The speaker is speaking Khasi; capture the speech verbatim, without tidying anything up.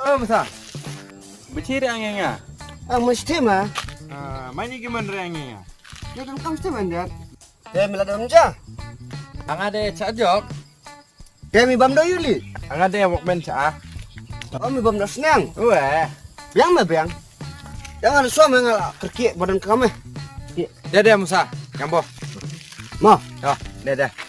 Oh, Musa. Bichi re angin ya. Ah, mesti mah. Ah, mana gimana re angin ya? Dia kan kam mesti mandar. Te mi la dam ja. Anga de cha jok. Te mi bam do yuli. Anga de wok ben cha. Oh, mi bam do snang. Weh. Biang ma biang. Yang ada suam yang ala kerki badan kami. De de Musa, yang bo. Ma. Yo, de de.